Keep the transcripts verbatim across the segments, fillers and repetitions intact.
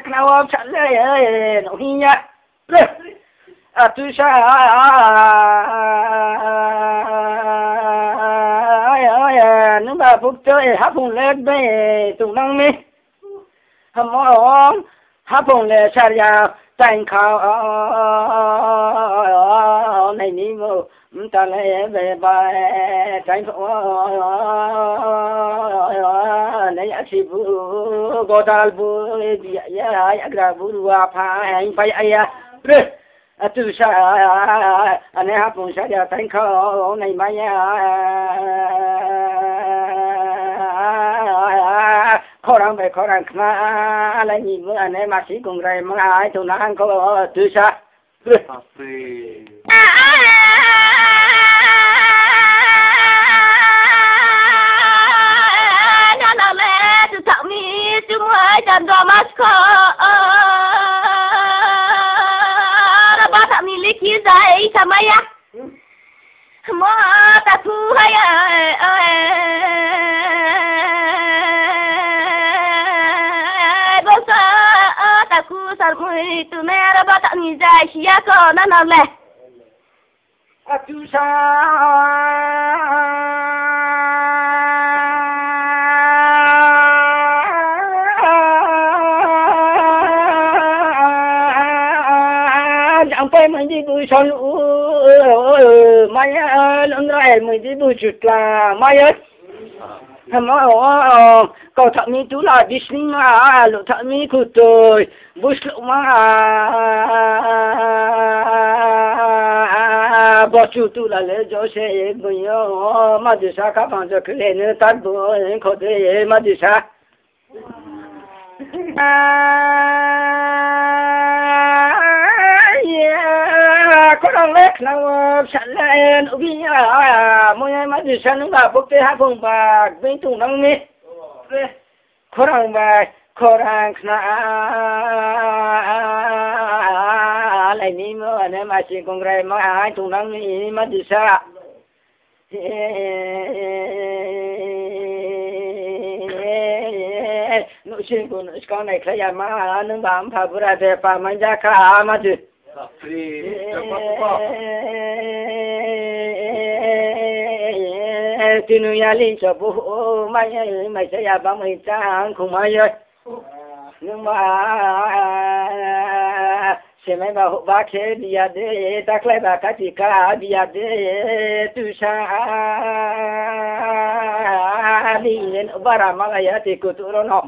Khna wo bsa le, no hing ya. Atusa, nungba bukto, haphung le bai tongnang mi. Hamo, haphung le saria taing kha, nai ni mo, mta le be bai taing kha, nai ya si bu, godal bu, bi ya, ya gra bu, rua pha, aing pha ya ya. Atusa, ane haphung saria taing kha, nai ma ya. Khorang bai khorang khna, alai ni mo ane masi kongrai mai tongnang kho, atusa. Nana le, tu thak mi, tu mai dan do mas kho. Raba thak mi liki zai samaya. Mo ta khu hai ai, bo sa ta khu sar mui tu me ra ba ta ni jai sia ko na na le. Atusa. Jangpai mui di bu son u, maya lon rai mui di bu chutla, maya. Hamo, kau thak mi tula bisni ma, lo thak mi khutoi, buslo ma, bochu tula le jose buyo, madisa kha bang jo khle ne tat bo, kho de madisa. Khorang le khna wo bsa le nubi ya, mo ya madisa nungba bukte haphung ba gbing tongnang mi. Khorang bai khorang khna lai ni mo ane masi kongrai mai tongnang mi madisa. Nuhsing bu nuhskang nai khlai ya ma, nungba mpha bura de pa mai ja kha ma di. Tinu ya lin so bu mai, mai sa ya ba mai chang khung mai yo. Nungba semai ba houh ba khe biya de, taklai ba kati ka biya de, tusa ni yen bara malaya ti kutu ro no.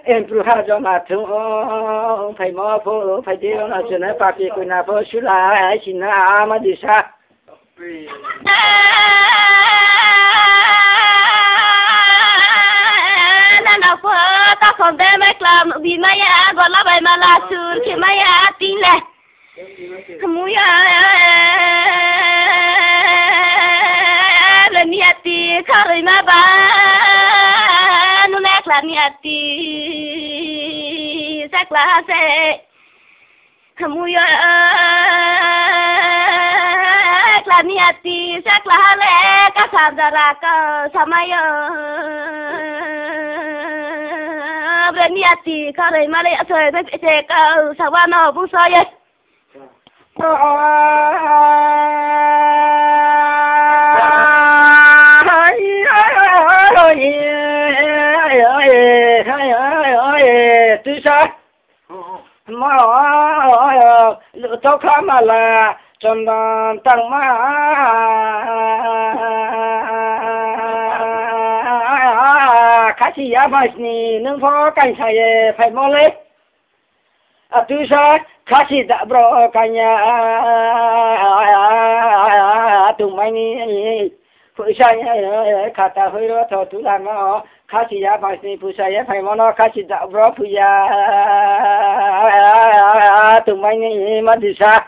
Empru ha joma thung phaimo pho, phai de ro no chuna papi kuna pho sula sina madisa. Nana pho ta khom de mai klam bi maya, gola bai mala sur khe maya tin le. Muya le ni ati kharoi ma ba, nu le klam ni ati sakla se. Muyo, kla ni ati, sa kla ha le, ka sa jara ka sa mayo. Bre ni ati, ka rei ma le, asoi, bre se ka sa wa no, bu so ye. Tuisa. Ma, luto kha mala, chondon tangma. Khasi ya masni, nung pho kaisa ye phaimo le. Atusa, khasi da bro kanya, tungmai ni. Phuisa ye khata hoiro tho tulama o, khasi ya phangsni phuisa ye phaimo no khasi da bro phuya, tungmai ni madisa.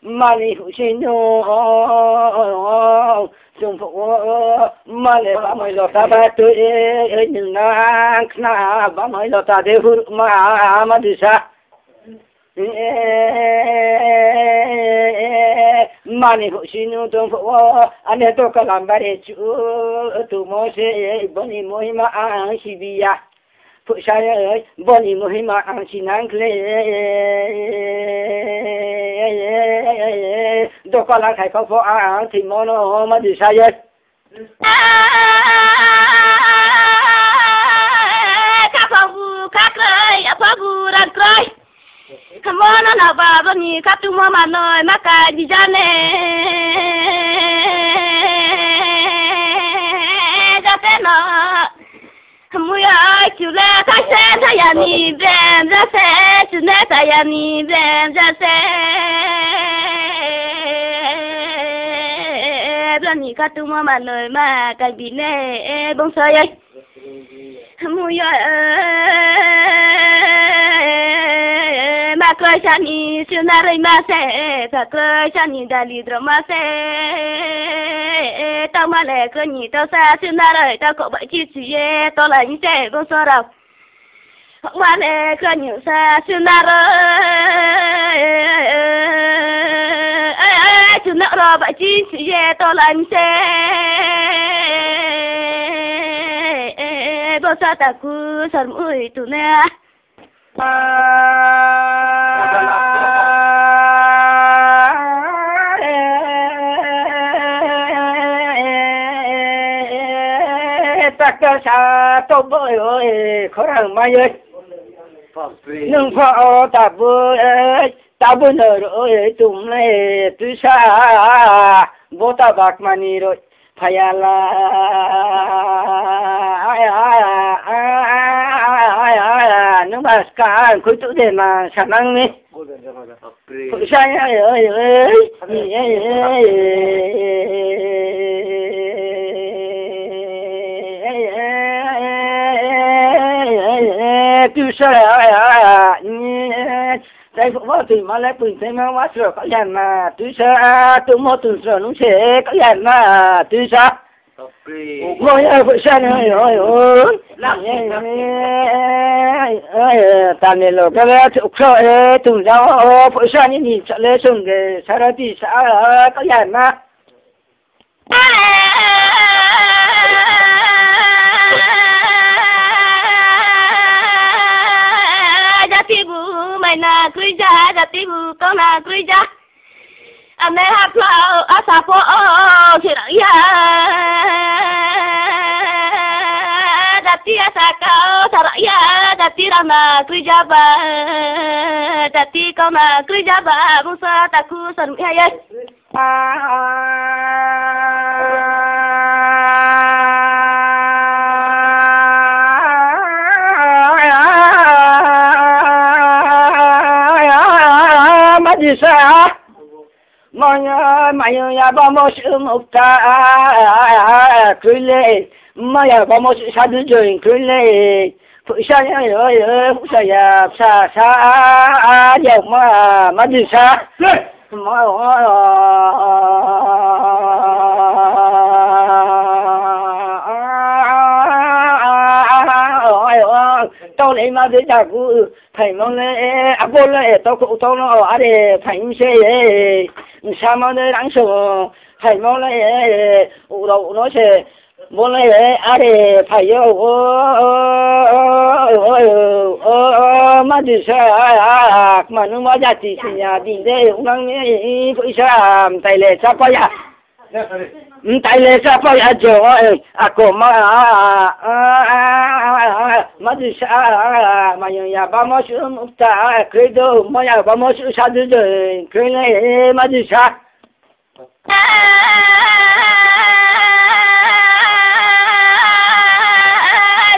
Mani husi no. Chung pho, ma le ba moi lota ba tui, nung nang khna ba moi lota de hur ma, ma disa. Ma Ani phuh si nung tong phuh wo, ani to kalam bare chu, tongmo se, bo ni muhima ang sibi ya. Phuh sa ye, bo ni muhima ang sinang khle. Dokola khai kho pho ang thimo no ma di sa ye. Kha pho bu kha kroi, a pho bu rang kroi. Kha mo no na ba bo ni kha tu mo ma noi ma ka di ja ne. Ja se no. Mui ai chu le thai se thai ya ni ben ja se, chu ne thai ya ni ben ja se. Bla ni kha tu mo ma noi ma ka bi ne bong so ye. Mui ai ma kroi sa ni chu na roi ma se, ka kroi sa ni dali dro ma se. Tau ma le kroi ni tau sa chu na roi tau kho bai chi chu ye to lai ni se bong so rao. Mane kani sa sunaro, sunaro ba chin si ye to lan se. Bo sa taku sar mui tu ne. Takta sa to bo oi, khorang mai oi. Nung pho o tabu, eh, tabu no ro, eh, tum le, tu sa, bo ta bak mani ro, phayala. Nung ba ska, khui tu de ma, sanang ni. Sa ya, eh, eh, eh, tu sa, eh, eh, tai pho tui ma le tui tai ma wa sro ka ya na, tu sa, tu mo tu sro nung se ka ya na, tu sa. Mo ya pho sa na, oi, oi, oi. Lang, eh, eh, eh, ta ne lo ka le tu kro, eh, tu ja, oh, pho sa ni ni cha le sung de, sa ra ti sa, ka ya na. Jati bu mai na kroi ja, jati bu kau na kroi ja. Ane hapla asa pho o sirang ya. Jati asa kau sarang ya, jati rang na kroi ja ba. Jati kau na kroi ja ba, bung sa taku san ya ye. Madisa, maya, maya, ya, ba, mo, su, mukta, kroi le, maya, ba, mo, su, sadu, join, kroi le. Phusa ya, yo, yo, phusa ya, sa, sa, ya, ma, ma di sa. Ma, tau le ma de da gu, phai mo le, abo le, tau khu, tau no, are, phai mi se, sa mo de rang so, phai mo le, u rao no se, Bo le, are, phai yo, o, o, ma di sa, kma nung ma jati sinya, bini de, unang ni, phusa, mtai le, sa pa ya. Mtai le, sa pa ya, jo, eh, ako ma, ma di sa, ma yo ya, ba mo su, mukta, kroi do, ma ya, ba mo su, sa du do, kroi le, ma di sa.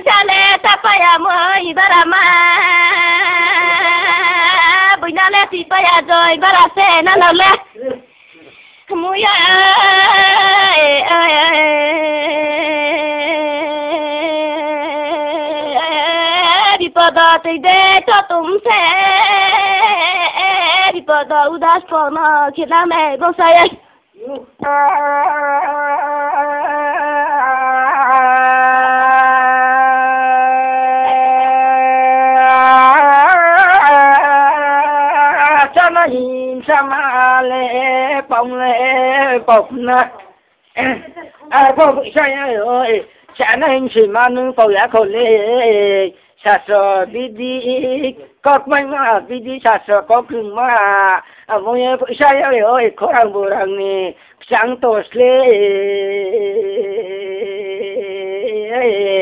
Jale tapaya moi barama. Buina le sipaya joi bara se nano le. Muya, eh, eh, eh, eh, eh, bipodo tui de to tum se, eh, eh, bipodo udas pono khilame bosai. Chana hi. Sama le, pau le, pau khna. Arphuh phuhsa ya oi, chanai si ma nung pau ya kho le, sasro bidi, kok mai ma bidi sasro kok kung ma, amo ye phuhsa ya oi, khorang borang ni, kchang to sle,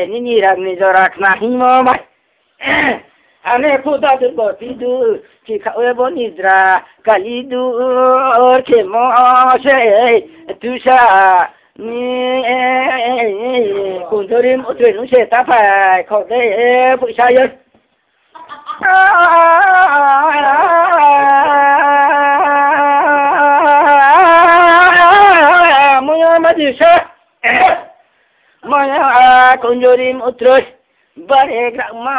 nini rang ni jora khna hingmo mai. Ane khuda du bo tidu, chikha we bo nidra, kali du, or khe mo se, tusa, ni, kunjori mutroi nung se ta phai, kho de, phuhsa yo. Moya ma di se. Moya, kunjori mutroi. Bare grama.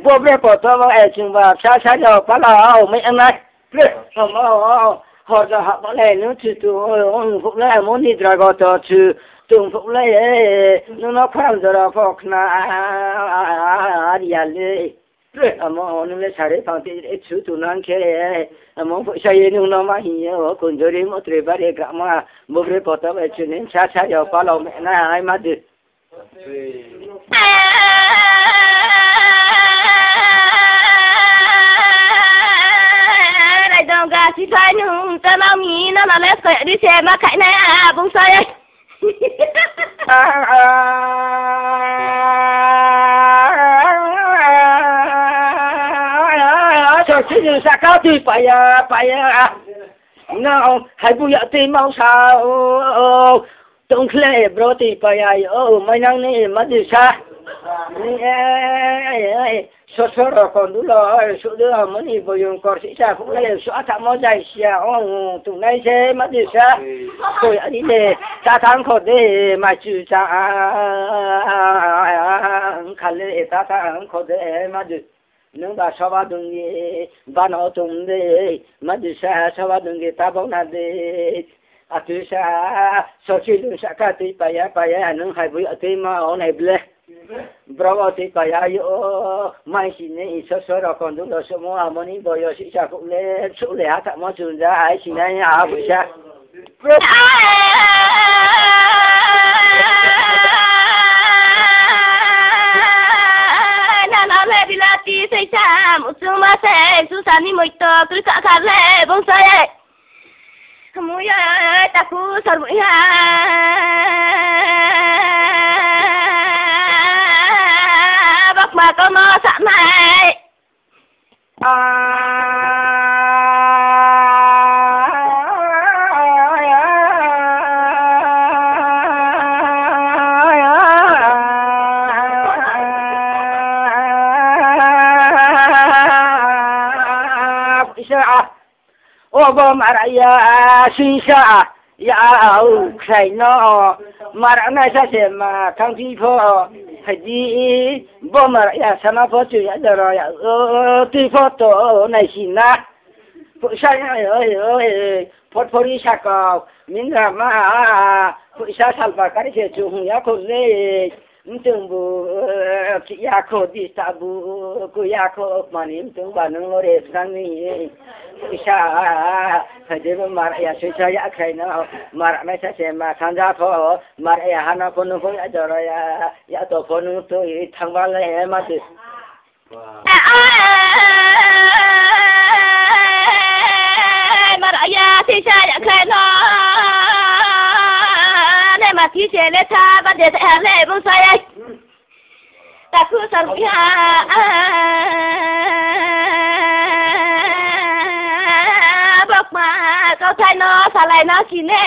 Bo bre poto bo e chung ba sa sa yo pala o mai anai. Bre, omo, hor ja ha ba le nu chu tu, ong phuk le mo nidra go to chu, tung phuk le, nu no khorang jora pho khna, ria le. Amo nung le sari phang ti e chu tu nang khe, amo phuhsa ye nung no ma hing ye o kunjori mutroi bare grama, bo bre poto e chu nin sa sa yo pala o me na ai ma di. Raidong ga si phai nung ta ma mi na ma le khoi di se ma khai na ya bung sa ye. Sor si nung sa ka tui paya, paya. No, hai bu ya tui mau sa o. Tongkhle bro tui paya o, mainang ni ma di sa. Ni, eh, eh, eh. Sosoro kondu lo, sudu moni boyong kor sisa phuk le, su atha mo jai sia, ong, tungnai se ma di sa. Koi ari le, ta thang kho de, ma chu cha, ang khale, ta thang kho de, ma di. Nung ba soba dungi, bano tum de, ma di sa, soba dungi, ta bau na de. Atu sa, sochi lung sa ka tui paya, paya, nung hai bui atui ma, o nai ble. Bro o tui paya yo, mai si ne iso soro kondu lo sumo amoni boyo si sa kuk le, su le ha ta mo chun ja, ai si nai ha bu sa. Na na le bilati sei sa, mu chu ma sei, su sa ni moi to, kri ka ka le, bong sa ye. Muya, taku sor muya. Bak ma ko mo sa mai. Isa, ah. O bo mara ya sisa ya au khrai no. Mara nai sa se ma thang phi pho. Hai di bo mara ya sana pho chu ya doro ya o tui pho to nai si na. Phuhsa ya oi oi phot phori sa kau. Minra ma phuhsa salba kari se chu hung ya kho le. Mtung bu, eh, ki ya kho di ta bu, ku ya kho mani mtung ba nung lo re sang ni. Isa, ha de bo mara ya sui sa ya khai no, mara mai sa se ma khanja pho, mara ya ha no pho nung pho ya jora ya, ya to pho nung to i thang ba le ma ti. Mara ya sui sa ya khai no, ne ma ti se le tha ba de sa le bu sa ya. Taku sar ya, bok ma, kau thai no, salai no, sine,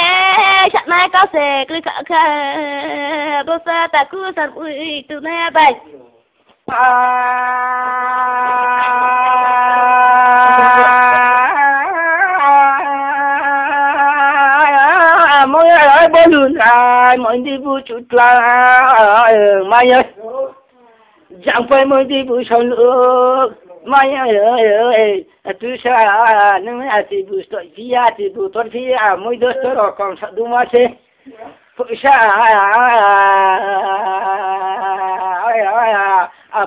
saknai kau se, kri ka ka, bosa taku sar ui, tu na ya bai. Mo ya, bolu na, mo ndi bu chu tla, ma ya. Jangpai mo di bu song lu, maya, eh, eh, tu sa, nung ati bu sto, pia ati bu tor pia, mo do sto ro kong sa du ma se. Pu sa,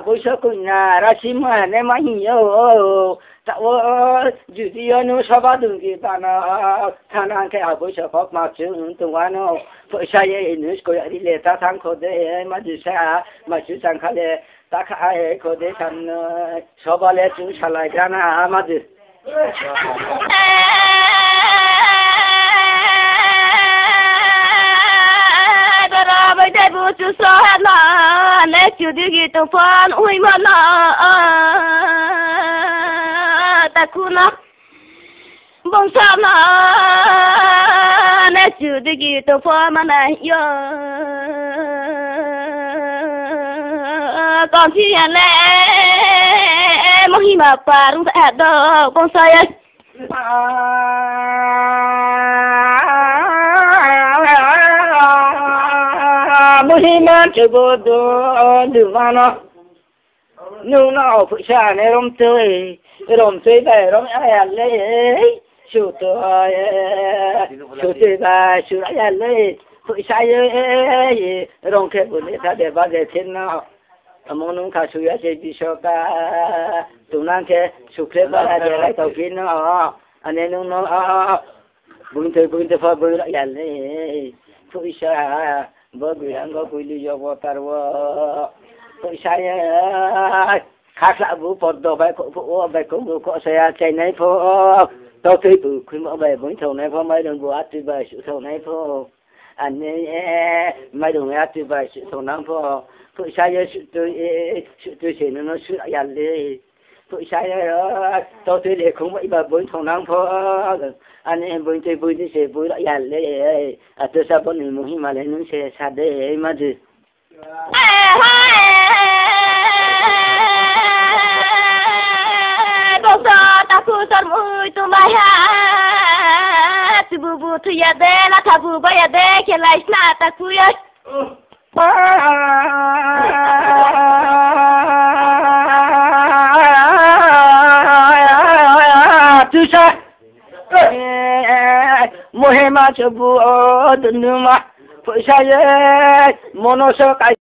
Boiso koina rasi ma ne ma hing yo, ta wo, judi yo nung soba dunggi bana, thana khe a boiso kok ma chung tong ano, phoisa ye nung sko ya ri le ta thang kho de, ma di sa, ma su chang kha le, ta kha ai kho de san, soba le chung salai grana, ma di. Dara bai dai bu chu so ha na, ne chu di gi tong pho ui ma na, ta khu na. Bongsa ma ne chu di gi tong pho ma na yo. Kong chi ya le, Mohima parung sa do, bongsa ya. Mohima chu bo do, du ma no. Nung no phoisa ne rom tui, rom tui bai rom ya le, su tui, su tui bai su ya le, phoisa ye, rom khe bu ni ta de ba de thin no. Amo nung kha su ya se biso ka, tu nang khe su khle ba ya de lai tau phi no, ane nung no, Buinte, buinte pho bui la ya le. Phoisa, bo gui ang go bui li yo bo tar wo. Phoisa ye, khasla bu pod do bai kho pho, bai kho bu kho sa ya chai nai pho. Tau tui bu khui mo bai bui thau nai pho, mai rung bu atui bai su thau nai pho. Ane, mai rung atui bai su thau nang pho. Phoisa ye su tui, su tui se no no su ya le. Phoisa ye, to tui le khong bai ba bui thong nang pho. Ani bui tui bui ni se bui la ya le. Ato sa bo ni Mohima le nung se sa de ma di. Bo so ta khu sor mui tu mai ha. Tu bu bu thu ya de, la tha bu ba ya de, khe lai sna ta khu ya. Tusa. Mohima chobu o dunuma. Phoisa ye mono so kai.